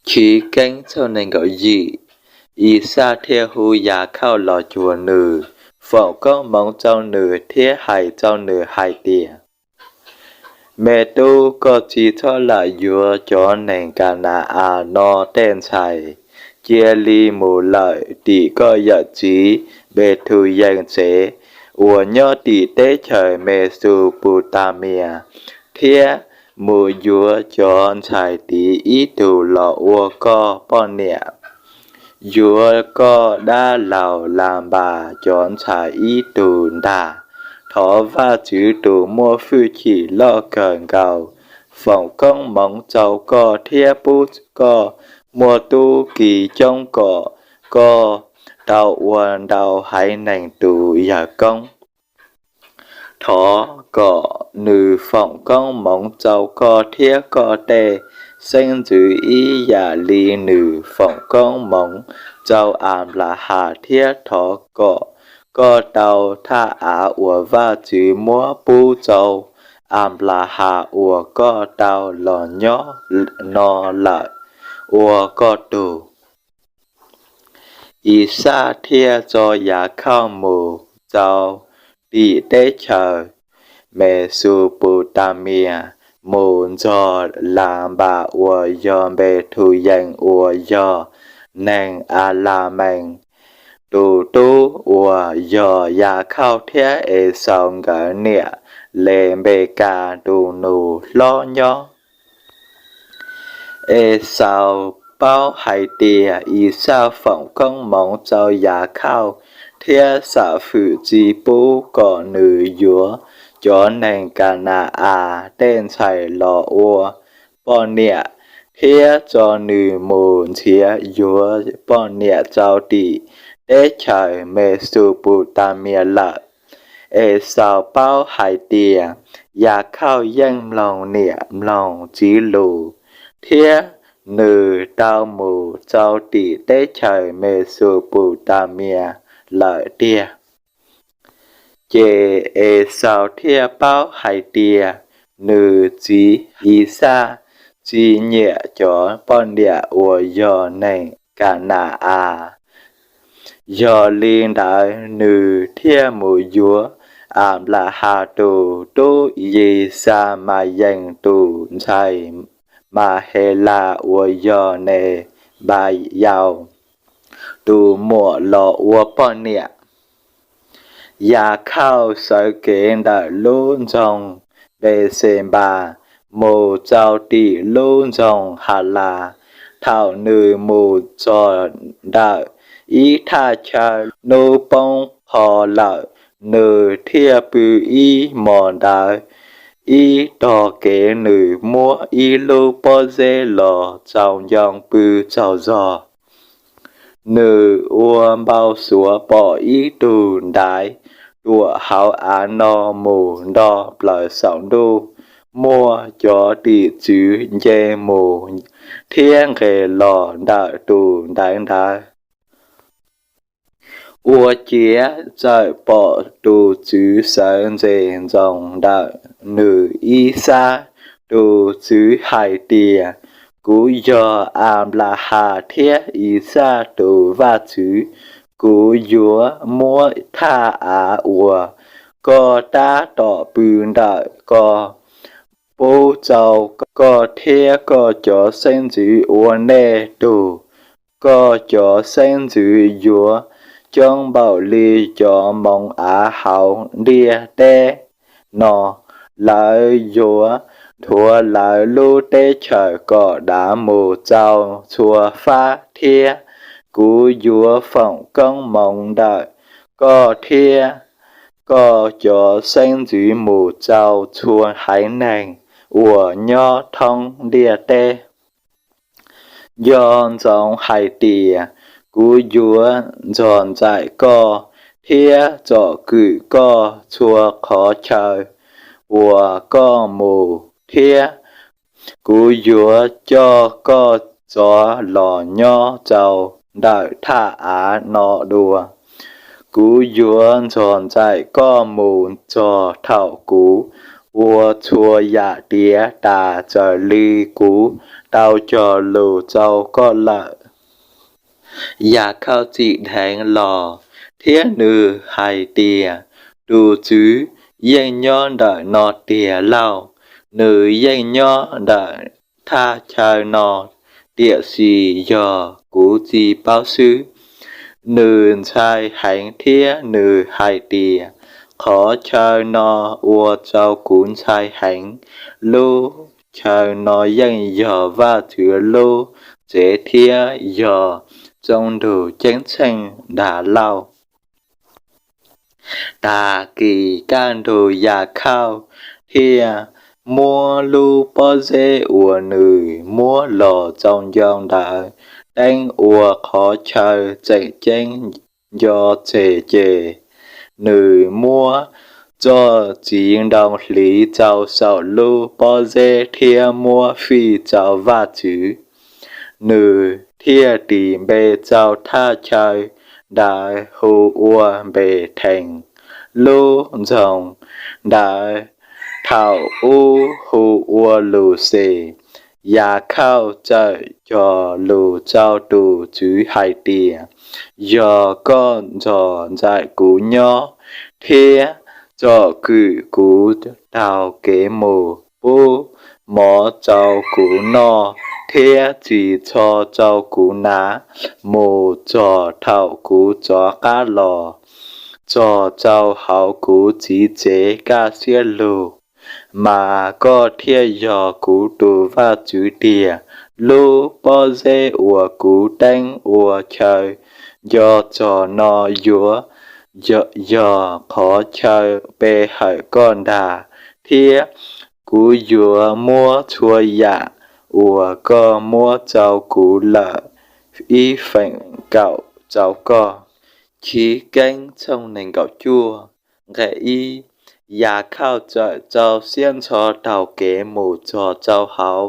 Chiv Keeb tshooj nees nkaum yim. Ixaj thiaj hu Yakhauj los cuag nws, foom koob hmoov rau nws thiab hais rau nws hais tias, Me tub, koj tsis txhob lam yuav cov neeg Ka na-as no tej ntxhais. Cia li mus lawm tim koj yawm txiv Npethuyees tsev uas nyob tim teb chaws Mexuputamias, thiab mus yuav cov ntxhais tid ib tug los ua koj poj niam. Yuav koj dab laug Lanpas cov ntxhais ib tug ntag. Thov Vajtswv tus muaj hwj chim loj kawg nkaus foom koob hmoov rau koj thiab pub koj muaj tub ki coob kom koj tau ua ntau haiv neeg tus yawg koob. Thov kom nws foom koob hmoov rau koj thiab koj tej xeeb ntxwv ib yam li nws foom koob hmoov rau Anplahas, thiab thov kom koj tau thaj av uas Vajtswv muab pub rau Anplahas uas koj tau los nyob no lawm ua koj tug. Ixaj thiaj tso Yakhauj mus rau tim teb chaws Mexuputamias, mus nrog Lanpas uas yog Npethuyees uas yog neeg Alamees tus tub uas yog Yakhauj thiab Exaus nkawd niam Lenpekas tus nus hlob nyob. Exaus paub hais tias Ixaj foom koob hmoov rau Yakhauj thiab xam fwm tsis pub kom nws yuav cov neeg Ka na-as tej ntxhais los ua poj niam, thiab tso nws mus nrhiav yuav poj niam rau tim teb chaws Mexuputamias lawm. Exaus paub hais tias Yakhauj yeej mloog niam mloog txiv lus, thiab nws tau mus rau tim teb chaws Mexuputamias lawm tiag. Ces Exaus thiaj paub hais tias nws txiv Ixaj tsis nyiam cov poj niam uas yog neeg Ka na-as. Yog li ntawd, nws thiaj mus yuav Anplahas tus tub Yisamayees tus ntxhais Mahelas uas yog Nenpayaus tus muam los ua poj niam. Yakhauj sawv kev ntawm lub nroog Npesenpas mus rau tim lub nroog Halas. Thaum nws mus txog ntawm ib thaj chaw, hnub poob qho lawm, nws thiaj pw ib hmos ntawd. Ib tog kev nws muab ib lub pob zeb los tsaus ncoo pw tsaug zog. Nws ua npau suav pom ib tug ntaiv tuam hauv av no mus nto plaws saum ntuj, muaj cov tim tswv nce mus thiab nqes los ntawm tus ntaiv ntawd. Ua ciav txawm pom tus Tswv sawv ntsees ntsoov ntawm nws ib sab. Tus Tswv hais tias, Kuv yog Anplahas thiab Ixaj tus Vajtswv. Kuv yuav muab thaj av uas koj tab tom pw ntawm ko pub rau koj thiab koj cov xeeb ntxwv ua nej tug. Koj cov xeeb ntxwv yuav coob npaum li cov moov av hauv ntiaj teb no. Lawv yuav nthuav lawv lub teb chaws kom dav mus rau txhua fab thiab. Kuv yuav foom koob hmoov ntawm koj thiab koj cov xeeb ntxwv mus rau txhua haiv neeg uas nyob thoob ntiaj teb. Nco ntsoov hais tias kuv yuav ntxhov ntxais koj thiab tsom kwm koj txhua qhov chaw uas koj mus, thiab kuv yuav coj koj rov los nyob rau ntawm thaj av no dua. Kuv yuav ntxhov ntxais koj mus txog thaum kuv ua txhua yam tiav tas txawm li kuv tau cog lus rau koj lawm. Yakhauj txim dheev los thiab nws hais tias, Tus Tswv yeej nyob ntawm no tiag lauj! Nws yeej nyob ntawm thaj chaw no tiam sis yog kuv tsis paub xwb. Nws ntshai heev thiab nws hais tias, Qhov chaw no ua rau kuv ntshai heev. Lub chaw no yeej yog Vajtswv lub tsev thiab yog Txoos Ntug Ceeb Tsheej Dag Lauj. Tag kis kaj ntug Yakhauj thiaj muab lub pob zeb uas nws muab los rau ncau ntawd teeb ua qhov chaw tseem ceeb nco tseg, ces nws muab txoj txiv ntoo hliv rau saum lub pob zeb thiab muab fij rau Vajtswv. Nws thiaj tis npe rau thaj chaw ntawd hu ua Npethees. Lub nroog ntawd thaum ub hu ua Luxes. Yakhauj txawm cog lus rau tus Tswv hais tias, Yog koj tsom ntsoov kuv nyob thiab tsom kwm kuv taug kev mus, pub mov rau kuv noj thiab ris tsho rau kuv hnav mus txog thaum kuv rov qab los, txog rau hauv kuv txiv tsev kaj siab lug, mas koj thiaj yog kuv tus Vajtswv tiag. Lub pob zeb uas kuv teeb ua chaw nco txog no yuav yog qhov chaw pe hawm koj ntag, thiab kuv yuav muab txhua yam uas koj muab rau kuv lawm ib feem kaum rau koj. Chiv Keeb tshooj nees nkaum cuaj, nqe ib. Yakhauj txawm rau siab ntso taug kev mus txog rau hauv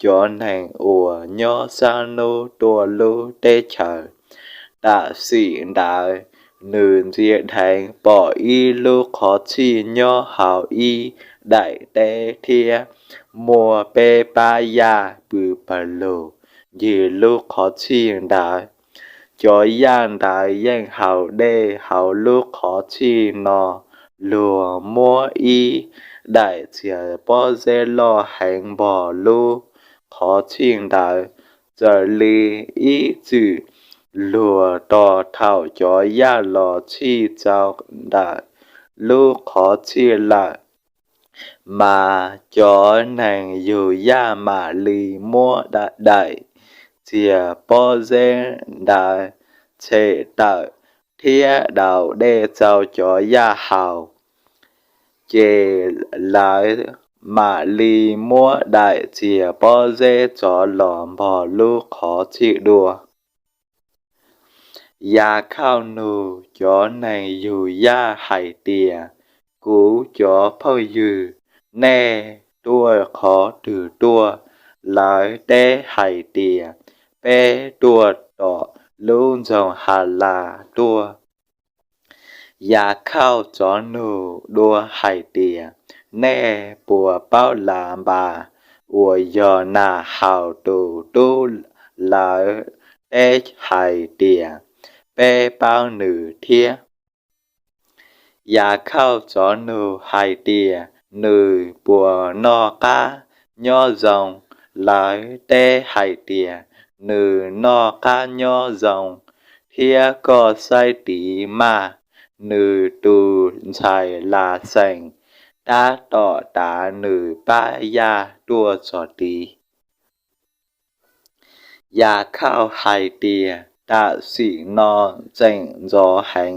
cov neeg uas nyob sab hnub tuaj lub teb chaws. Tam sim ntawd nws ntsia dheev pom ib lub qhov txhij nyob hauv ib daim teb thiab muaj peb pab yaj pw pawg lug ncig lub qhov txhij ntawd. Cov yaj ntawd yeej haus dej hauv lub qhov txhij no. Luag muab ib daim txiag pob zeb loj heev npog lub qhov txhij ntawd. Txawm li ib txwm luag tos thaum cov yaj los txhij rau ntawm lub qhov txhij lawm, mas cov neeg yug yaj mam li muab daim txiag pob zeb ntawd tshem tawm thiab daus dej rau cov yaj haus. Ces lawv mam li muab daim txiag pob zeb rov los npog lub qhov txhij dua. Yakhauj nug cov neeg yug yaj hais tias, Kuv cov phooj ywg, nej tuaj qhov twg tuaj? Lawv teb hais tias, Peb tuaj tom lub nroog Halas tuaj. Yakhauj rov nug dua hais tias, Nej puas paub Lanpas uas yog Nahaus tus tub? Lawv teb hais tias, Peb paub nws thiab. Yakhauj rov nug hais tias, Nws puas noj qab nyob zoo? Lawv teb hais tias, Nws noj qab nyob zoo, thiab koj saib tid mas, nws tus ntxhais Laxees tab tom tav nws pab yaj tuaj txog tid. Yakhauj hais tias, Tam sim no tseem ntxov heev,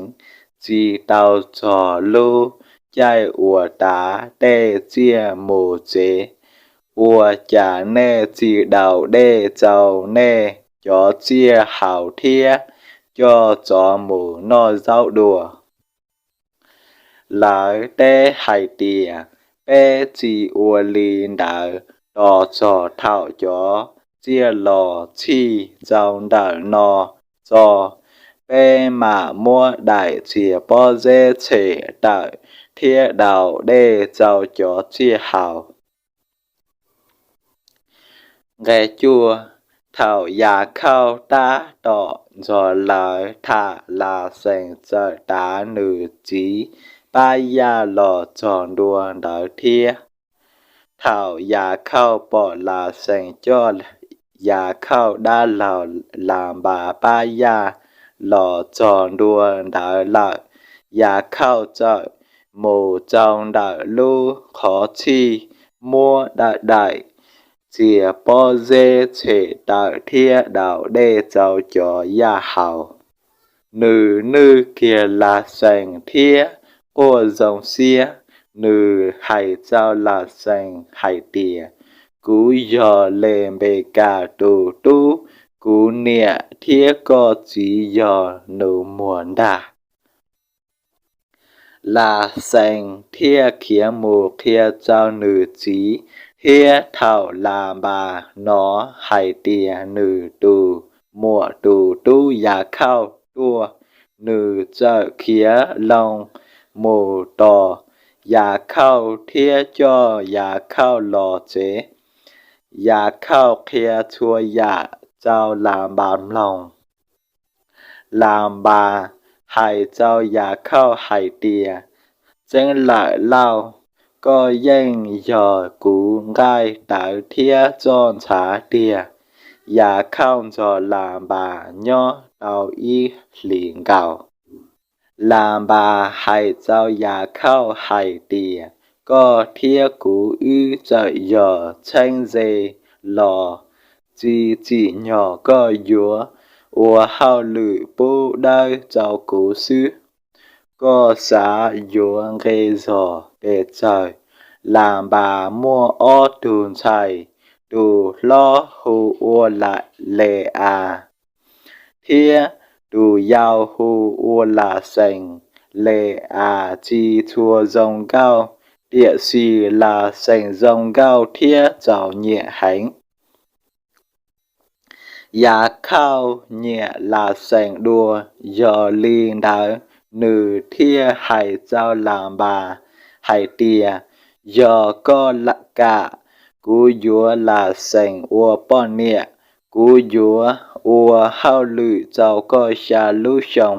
tsis tau txog lub caij uas tav tej tsiaj mus tsev. Ua cas nej tsis daus dej rau nej cov tsiaj haus thiab coj rov mus noj zaub dua? Lawv teb hais tias, Peb tsis ua li ntawd, tos txog thaum cov tsiaj los txhij rau ntawm no tso, peb mam muab daim txiag pob zeb tshem tawm thiab daus dej rau cov tsiaj haus. Nqe cuaj. Thaum Yakhauj tab tom ntxov lawm, tham Laxees txawm tav nws txiv pab yaj los txog ntua ntawd thiab. Thaum Yakhauj pom Laxees coj Yakhauj dab laug Lanpas pab yaj los txog ntua ntawd lawm, Yakhauj txawm mus rau ntawm lub qhov txhij, muab daim txiag pob zeb tshem tawm thiab daus dej rau cov yaj haus. Nws nwj kiag Laxees thiab quaj zoo siab. Nws hais rau Laxees hais tias, Kuv yog Lenpekas tus tub, kuv niam thiab koj txiv yog nus muag ntag. Laxees thiaj khiav mus qhia rau nws txiv, thiab thaum Lanpas hnov hais tias nws tus muam tus tub Yakhauj tuaj, nws txawm khiav loo mus tos Yakhauj thiab coj Yakhauj los tsev. Yakhauj qhia txhua yam rau Lanpas mloog. Lanpas hais rau Yakhauj hais tias, Txeeb lawm lauj, koj yeej yog kuv nqaij tawv thiab txoj ntxhab tiag. Yakhauj nrog Lanpas nyob tau ib hlis nkaus. Lanpas hais rau Yakhauj hais tias, Koj thiab kuv wb txawm yog txheeb ze los tsis tsim nyog koj yuav ua hauj lwm pub dawb rau kuv xwb. Koj xav yuav nqi zog pes tsawg? Lanpas muaj ob tug ntxhais, tus hlob hu ua Las Les As thiab tus yau hu ua Las Xees. Les As tsis tshua zoo nkauj, tiam sis Las Xees zoo nkauj thiab txaus nyiam heev. Yakhauj nyiam Las Xees dua, yog li ntawd nws thiaj hais rau Lanpas hais tias, Yog koj kam, kuv yuav Las Xees ua poj niam, kuv yuav ua hauj lwm rau koj xya lub xyoo.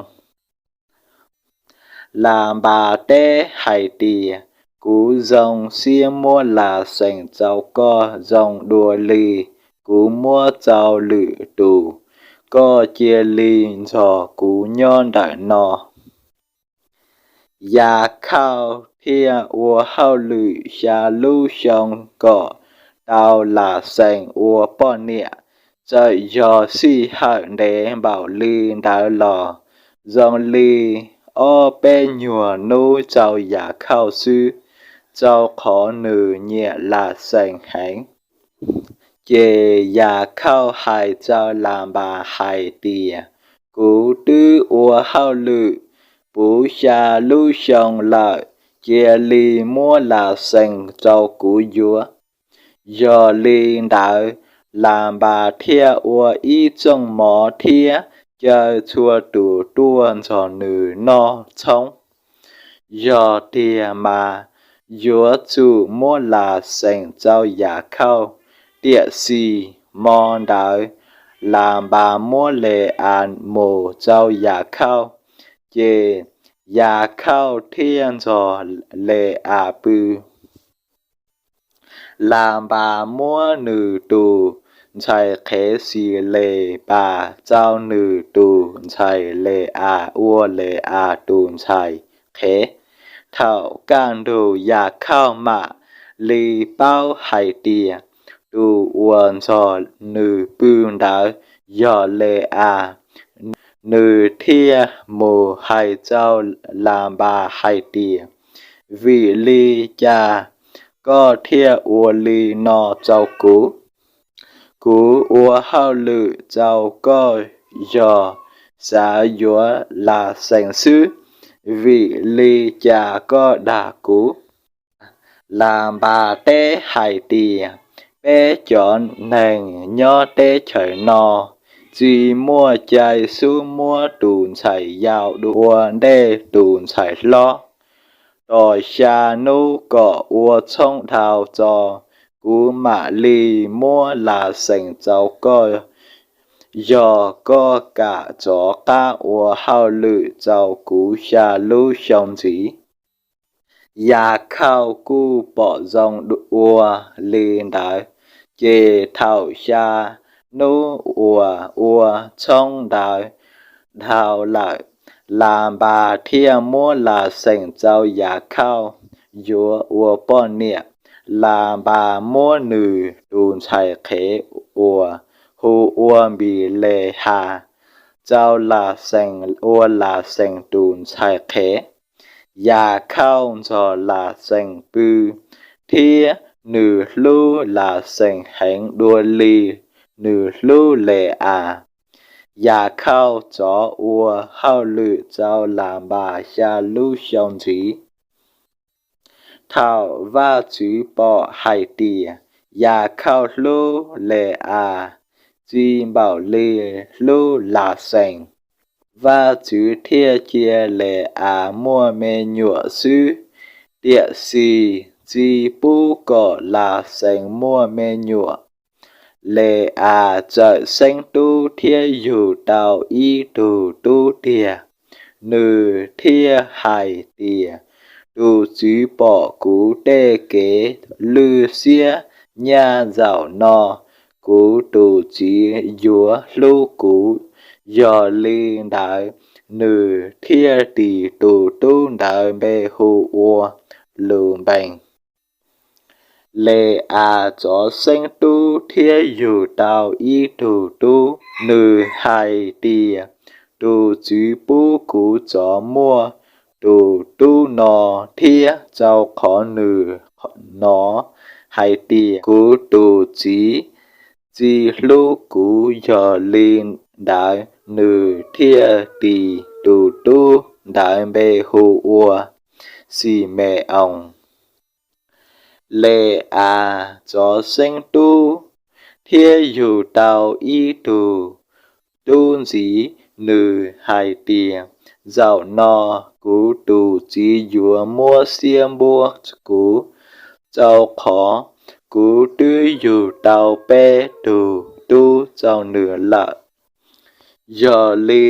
Lanpas teb hais tias, Kuv zoo siab muab Las Xees rau koj zoo dua li kuv muab rau lwm tus. Koj cia li nrog kuv nyob ntawm no. Yakhauj thiaj ua hauj lwm xya lub xyoo kom tau Las Xees ua poj niam. Txawm yog sij hawm ntev npaum li ntawd los zoo li ob peb nyuag hnub rau Yakhauj xwb, rau qhov nws nyiam Las Xees heev. Ces Yakhauj hais rau Lanpas hais tias, Kuv twb ua hauj lwm puv xya lub xyoo lawm, cia li muab Las Xees rau kuv yuav. Yog li ntawd, Lanpas thiaj ua ib txooj mov thiab caw txhua tus tuaj nrog nws noj tshoob. Yog tiag mas, yuav tsum muab Las Xees rau Yakhauj. Tiam sis hmo ntawd Lanpas muab Les As mus rau Yakhauj, ces Yakhauj thiaj nrog Les As pw. Lanpas muab nws tus ntxhais qhev Xis Les Pas rau nws tus ntxhais Les As ua Les As tus ntxhais qhev. Thaum kaj ntug Yakhauj mam li paub hais tias tus uas nrog nws pw ntawd yog Les As, nws thiaj mus hais rau Lanpas hais tias, Vim li cas koj thiaj ua li no rau kuv? Kuv ua hauj lwm rau koj yog xav yuav Las Xees xwb, vim li cas koj dag kuv? Lanpas teb hais tias, Peb cov neeg nyob teb chaws no tsis muaj cai xub muab tus ntxhais yau ua ntej tus ntxhais hlob. tos xya hnub kom ua txhoob dhau tso, kuv mam li muab Lam Xeem rau koj, yog koj kam rov qab ua hauj lwm rau kuv xya lub xyoo ntxiv. Yav Khauj kuj pom zoo ua li ntawd, ces thaum xya hnub uas ua txhoob ntawd dhau lawm, Las Npas thiaj muab Lam Xeem rau Yav Khauj yuav ua poj niam. Las Npas muab nws tus ntxhais qhev uas hu ua Npis Les Has rau Lam Xeem ua Lam Xeem tus ntxhais qhev. Yav Khauj nrog Lam Xeem pw, thiab nws hlub Lam Xeem heev dua li nws hlub Les As. Yav Khauj rov ua hauj lwm rau Las Npas xya lub xyoo ntxiv. Thaum Vajtswv pom hais tias Yav Khauj hlub Les As txij npaum li hlub Lam Xeem, Vajtswv thiaj cia Les As muaj me nyuam xwb, tiam sis tsis pub kom Lam Xeem muaj me nyuam. Les As txawm xeeb tub thiab yug tau ib tug tub tiag. Nws thiaj hais tias, Tus Tswv pom kuv tej kev lwj siab nyaj zaum no, kuv tus txiv yuav hlub kuv. Yog li ntawd, nws thiaj tis tus tub ntawd npe hu ua Lus Npees. Les As rov xeeb tub thiab yug tau ib tug tub. Nws hais tias, Tus Tswv pub kuv rov muaj tus tub no thiab, rau qhov nws hnov hais tias kuv tus txiv tsis hlub kuv. Yog li ntawd, nws thiaj tis tus tub ntawd npe hu ua Xis Me Oos. Les As rov xeeb tub thiab yug tau ib tug tub ntxiv. Nws hais tias, Zaum no kuv tus txiv yuav muab xiab npuab kuv, rau qhov kuv twb yug tau peb tug tub rau nws lawm. Yog li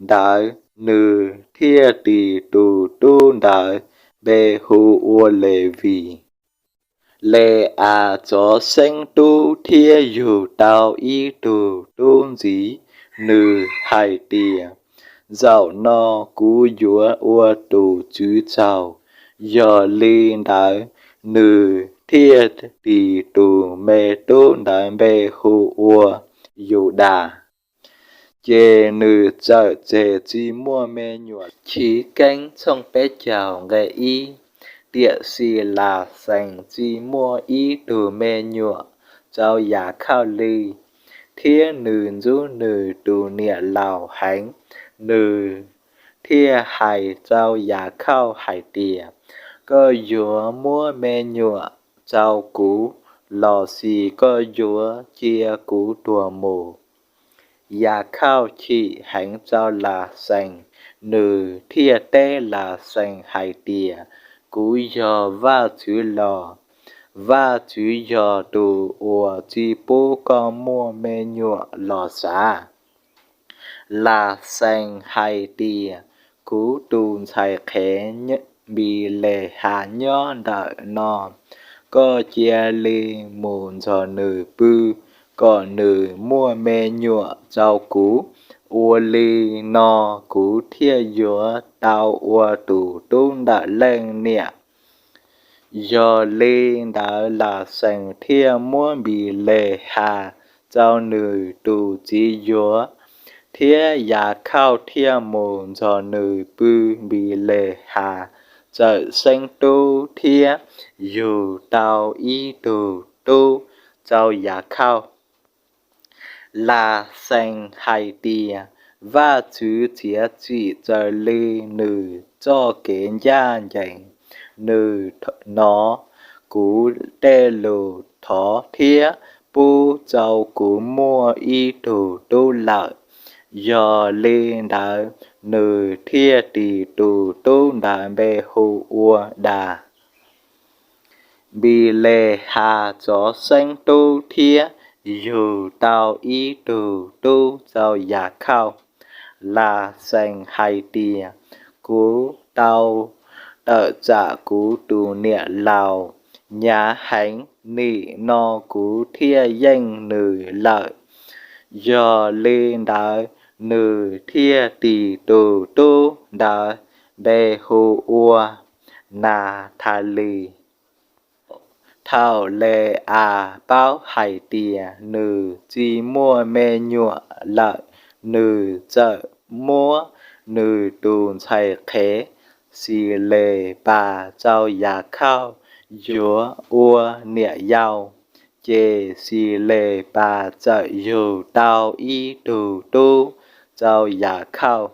ntawd, nws thiaj tis tus tub ntawd npe hu ua Les Vis. Les As rov xeeb tub thiab yug tau ib tug tub ntxiv. Nws hais tias, Zaum no kuv yuav ua tus Tswv tsaug. Yog li ntawd, nws thiaj tis tus me tub ntawd npe hu ua Yus Das. Ces nws txawm tseg tsis muaj me nyuam. Chiv Keeb tshooj peb caug nqe ib. Tiam sis Lam Xees tsis muaj ib tug me nyuam rau Yav Khauj li, thiab nws ntxub nws tus niam laus heev. Nws thiaj hais rau Yav Khauj hais tias, Koj yuav muab me nyuam rau kuv los sis koj yuav cia kuv tuag mus? Yav Khauj chim heev rau Lam Xees, nws thiaj teb Lam Xees hais tias, Kuv yog Vajtswv los? Vajtswv yog tus uas tsis pub koj muaj me nyuam los sav? Lam Xees hais tias, Kuv tus ntxhais qhev Npis Les Has nyob ntawm no, koj cia li mus nrog nws pw kom nws muaj me nyuam rau kuv. Ua li no kuv thiaj yuav tau ua tus tub ntawm leej niam. Yog li ntawd Lam Xees thiaj muab Npis Les Has rau nws tus txiv yuav, thiab Yav Khauj thiaj mus nrog nws pw. Npis Les Has txawm xeeb tub thiab yug tau ib tug tub rau Yav Khauj. Lam Xees hais tias, Vajtswv txiav txim raws li nws txoj kev ncaj ncees, nws hnov kuv tej lus thov thiab pub rau kuv muaj ib tug tub lawm. Yog li ntawd, nws thiaj tis tus tub ntawd npe hu ua Das. Npilehas tsov xeeb tub thiab yug tau ib tug tub rau Yakhauj. Laxees hais tias, Kuv tau tawm tsam kuv tus niam laus hnyav heev, nim no kuv thiaj yeej nws lawm. Yog li ntawd, nws thiaj tis tus tub ntawd npe hu ua Nathalis. Thaum Le-as paub hais tias nws tsis muaj me nyuam lawm, nws txawm muab nws tus ntxhais qhev Xilepas rau Yakhauj yuav ua niam yau. Ces Xilepas txawm yug tau ib tug tub rau Yakhauj.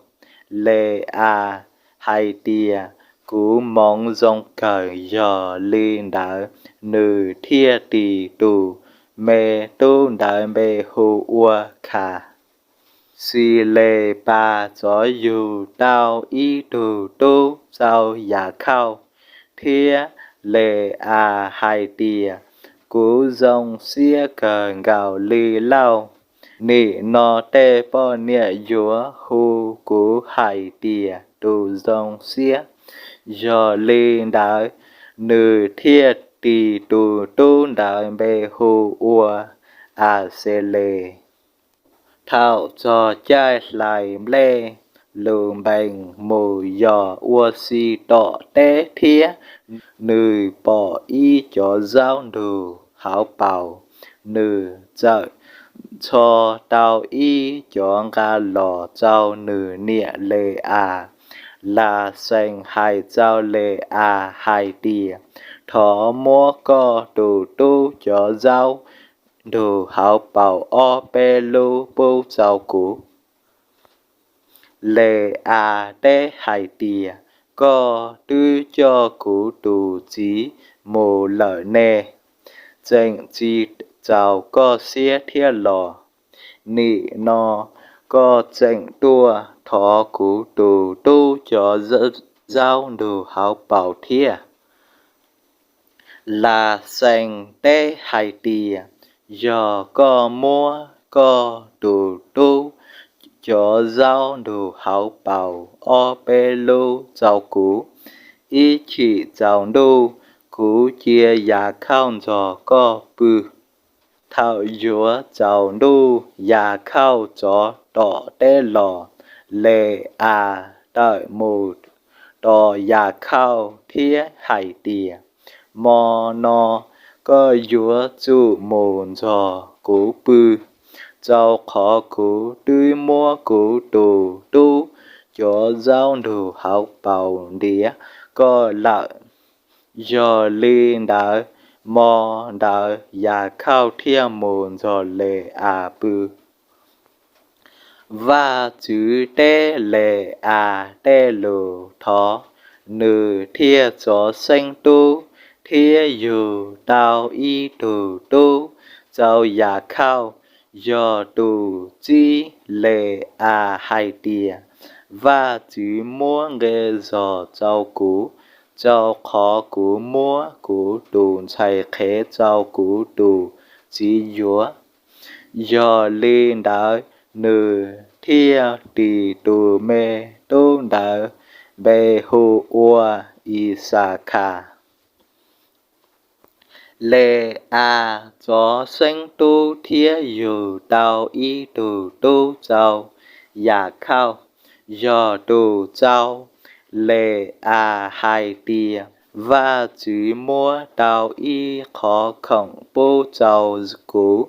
Le-as hais tias, Kuv hmoov zoo kawg. Yog li ntawd, nws thiaj tis tus me tub ntawd npe hu ua Khas. Xilepas rov yug tau ib tug tub rau Yakhauj thiab. Le-as hais tias, Kuv zoo siab kawg nkaus li lauj! Nim no tej poj niam yuav hu kuv hais tias tus zoo siab. Yog li ntawd, nws thiaj tis tus tub ntawd npe hu ua Axeles. Thaum txog caij hlais nplej, Lunpees mus yos ua si tom teb thiab nws pom ib cov zaub ntug hauv paus. Nws txawm ntxhov tau ib cov nqa los rau nws niam Le-as. Laxees hais rau Le-as hais tias, Thov muab koj tus tub cov zaub ntug hauv paus ob peb lub pub rau kuv. Le-as teb hais tias, Koj twb coj kuv tus txiv mus lawm ne, tseem tsis txaus koj siab thiab los? Nim no koj tseem tuaj thov kuv tus tub cov zaub ntug hauv paus thiab? Laxees teb hais tias, Yog koj muab koj tus tub cov zaub ntug hauv paus ob peb lub rau kuv, ib chim tsaus ntuj kuv cia Yakhauj nrog koj pw. Thaum yuav tsaus ntuj Yakhauj rov tom teb los, Le-as tawm mus tos Yakhauj thiab hais tias, Hmo no koj yuav tsum mus nrog kuv pw, rau qhov kuv twb muab kuv tus tub cov zaub ntug hauv paus ntiav koj lawm. Yog li ntawd, hmo ntawd Yakhauj thiaj mus nrog Le-as pw. Vajtswv teb Le-as tej lus thov, nws thiaj tsov xeeb tub thiab yug tau ib tug tub rau Yakhauj. Yog tus txib Le-as hais tias, Vajtswv muab nqe zog rau kuv, rau qhov kuv muab kuv tus ntxhais qhev rau kuv tus txiv yuav. Yog li ntawd, nws thiaj tis tus me tub ntawd npe hu ua Ixakhas. Le-as tsov xeeb tub thiab yug tau ib tug tub rau Yakhauj. Yog tus rau, Le-as hais tias, Vajtswv muab tau ib qhov khoom pub rau kuv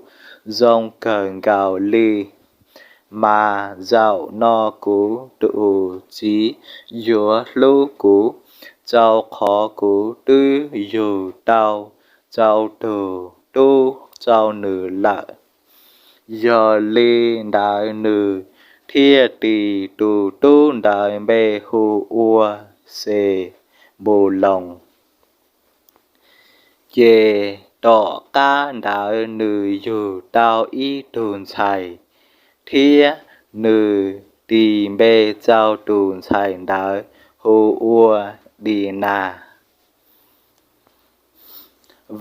zoo kawg nkaus li, mas zaum no kuv tus txiv yuav hlub kuv, rau qhov kuv twb yug tau rau tug tub rau nws lawm. Yog li ntawd, nws thiaj tis tus tub ntawd npe hu ua Xenpuloos. Ces tom qab ntawd nws yug tau ib tug ntxhais thiab nws tis npe rau tus ntxhais ntawd hu ua Dinas.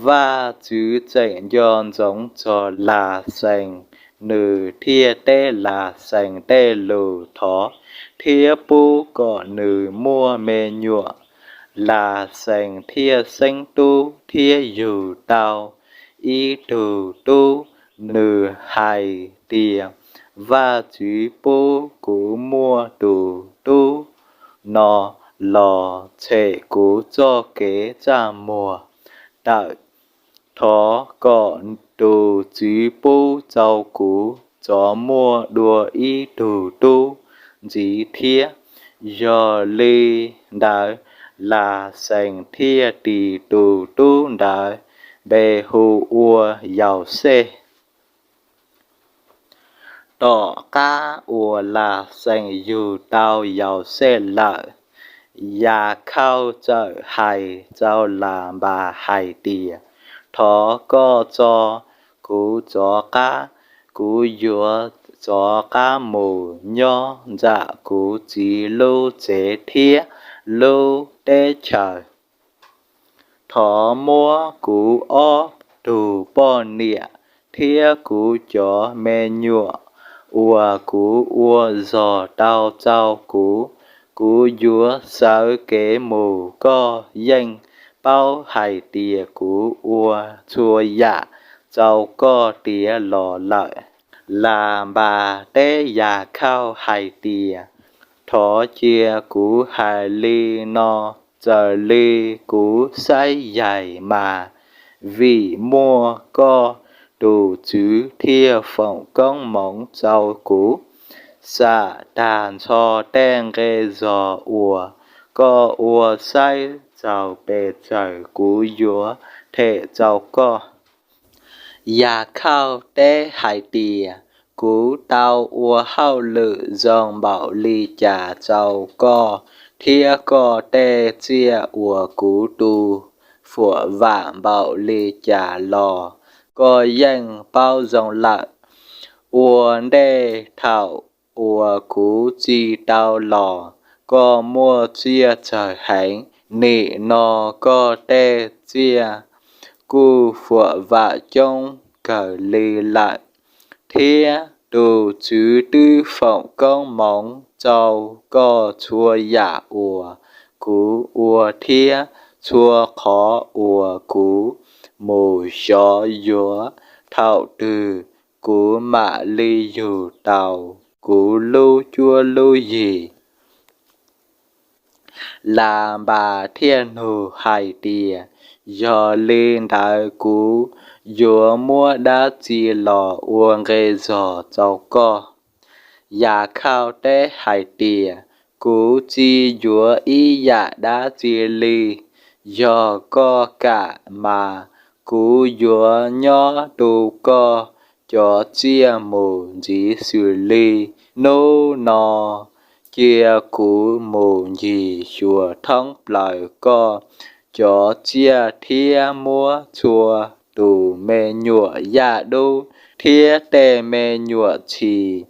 Vaj Tswv tseem nco ntsoov txog Laxees, nws thiaj teb Laxees tej lus thov thiab pub kom nws muaj me nyuam. Laxees thiaj xeeb tub thiab yug tau ib tug tub. Nws hais tias, Vaj Tswv pub kuv muaj tus tub no los tshem kuv txoj kev txaj muag tawm. Thov kom tus Tswv pub rau kuv rov muaj dua ib tug tub ntxiv thiab. Yog li ntawd, Laxees thiaj tis tus tub ntawd npe hu ua Yauxej. Tom qab uas Laxees yug tau Yauxej lawm, Yakhauj txawm hais rau Lanpas hais tias, Thov koj tso kuv rov qab, kuv yuav rov qab mus nyob nram kuv txiv lub tsev thiab lub teb chaws. Thov muab kuv ob tug poj niam thiab kuv cov me nyuam uas kuv ua zog tau rau kuv. Kuv yuav sawv kev mus, koj yeej paub hais tias kuv ua txhua yam rau koj tiav los lawm. Lanpas teb Yakhauj hais tias, Thov cia kuv hais li no, raws li kuv saib yaig mas, vim muaj koj tus Tswv thiaj foom koob hmoov rau kuv. Xam tag nrho tej nqe zog uas koj ua saib txaus pes tsawg, kuv yuav them rau koj. Yakhauj teb hais tias, Kuv tau ua hauj lwm zoo npaum li cas rau koj, thiab koj tej tsiaj uas kuv tu fuam vam npaum li cas los koj yeej paub zoo lawm. Ua ntej thaum uas kuv txi tau los, koj muaj tsiaj tsawg heev, nim no koj tej tsiaj kuj fuam vam coob kawg li lawm. Thiab tus Tswv twb foom koob hmoov rau koj txhua yam uas kuv ua thiab txhua qhov uas kuv mus xyov yuav thaum twg kuv mam li yug tau kuv lub cuab lub yig. Lanpas thiaj nug hais tias, Yog li ntawd kuv yuav muab dab tsi los ua nqe zog rau koj? Yakhauj teb hais tias, Kuv tsis yuav ib yam dab tsi li. Yog koj kam mas kuv yuav nyob tu koj cov tsiaj mus ntxiv xws li hnub no. Cia kuv mus ncig xyuas thoob plaws koj cov tsiaj thiab muab txhua tus me nyuam yaj dub thiab tej me nyuam txhis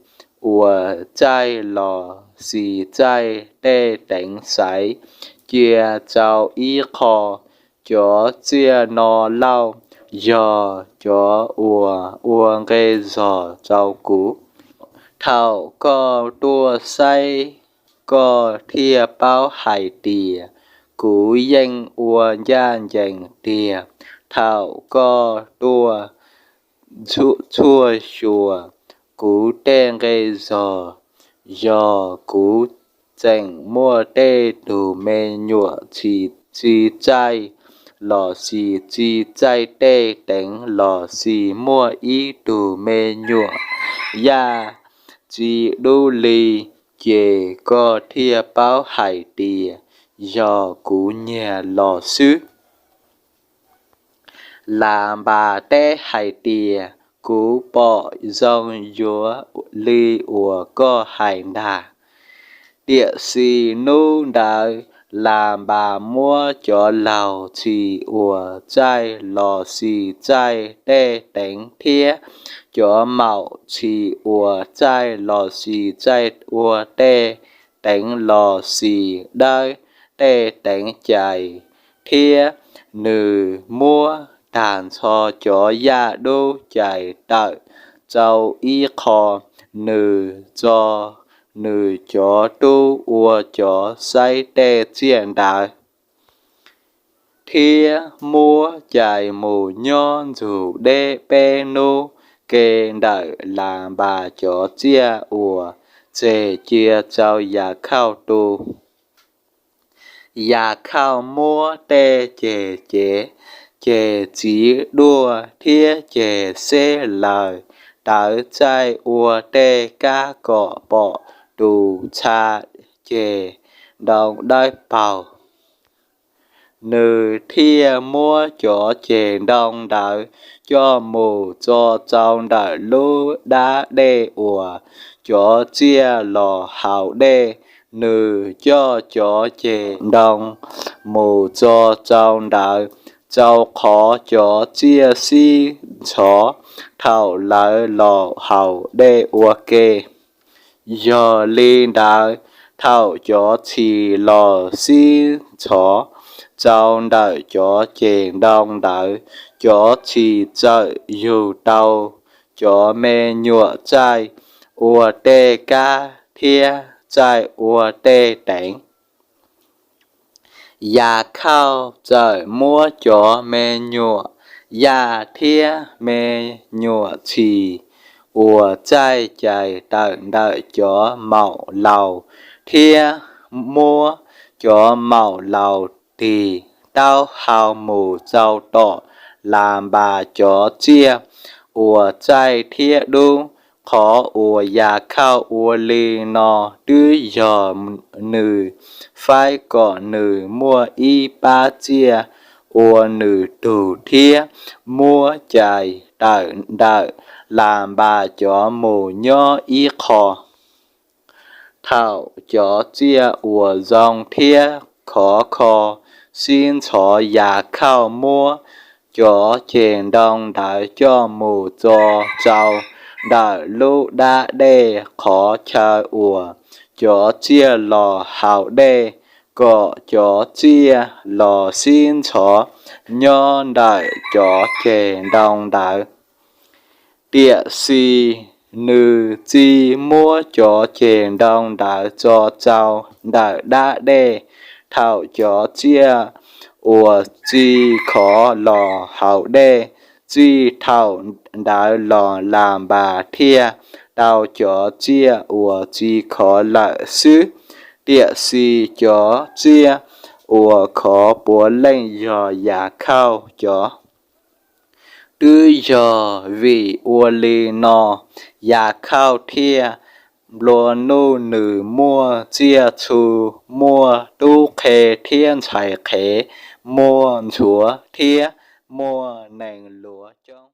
uas txaij los sis txaij tej teev xaiv, cia rau ib qho. Cov tsiaj no lauj, yog cov uas ua nqe zog rau kuv. Thaum koj tuaj saib, koj thiaj paub hais tias kuv yeej ua ncaj ncees tiag. Thaum koj tuaj txhuaj xyuas kuv tej nqe zog, yog kuv tseem muaj tej tug me nyuam txhis txaij los sis txaij tej teev los sis muaj ib tug me nyuam yaj tsis dub li, ces koj thiaj paub hais tias yog kuv nyiag los xwb. Lanpas teb hais tias, Kuv pom zoo yuav li uas koj hais ntag. Tiam sis hnub ntawd Lanpas muab cov laug txhis uas txaij los xis txaij dej teev thiab cov maum txhis uas txaij los xis txaij ua dej teev los xis dawb dej teev cais, thiab nws muab tag nrho cov yaj dub cais tawm tsau ib qho. Nws txo nws cov tub ua cov xaib dej txiaj ntawd, thiab muab cais mus nyob ntxug deb peb hnub ke ntawm Lanpas cov tsiaj uas tseg cia rau Yakhauj tu. Yakhauj muab tej ceg cev, ceg txiv duaj thiab ceg xeb laws tawv txaij ua tej kab kom pom tus txha ceg ntoo dawb paug. Nws thiaj muab cov ceg ntoo ntawd coj mus txo tsau ntawm lub dab dej uas cov tsiaj los haus dej. Nws coj cov ceg ntoo mus txo tsau ntawd rau qhov cov tsiaj sib ntxhov thaum lawv los haus dej ua ke. Yog li ntawd, thaum cov txhis los sib ntxhov tsau ntawm cov ceg ntoo ntawd, cov txhis txawm yug tau cov me nyuam txaij ua tej kab thiab txaij ua tej teev. Yakhauj txawm muab cov me nyuam yaj thiab me nyuam txhis uas txaij cais tawm ntawm cov maum laus, thiab muab cov maum laus tig taub hau mus rau tom Lanpas cov tsiaj uas txaij thiab dub. Qhov uas Yakhauj ua li no twb yog nws faib kom nws muaj ib pab tsiaj ua nws tug thiab muab cais tawm ntawm Lanpas cov mus nyob ib qho. Thaum cov tsiaj uas zoo thiab khov kho sib ntxhov, Yakhauj muab cov ceg ntoo ntawd coj mus txo tsau ntawm lub dab dej qhov chaw uas cov tsiaj los haus dej, kom cov tsiaj los sib ntxhov nyob ntawm cov ceg ntoo ntawd. Tiam sis nws tsis muab cov ceg ntoo ntawd txo tsau ntawm dab dej. Thaum cov tsiaj uas tsis khov los haus dej, txij thaum ntawd los Lanpas thiaj tau cov tsiaj uas tsis khov lawm xwb. Tiam sis cov tsiaj uas khov puav leej yog Yakhauj cov. Twb yog vim ua li no, Yakhauj thiaj nplua nuj, nws muaj tsiaj txhu, muaj tub qhe thiab ntxhais qhev, muaj ntxhuav thiab muaj nees luav coob.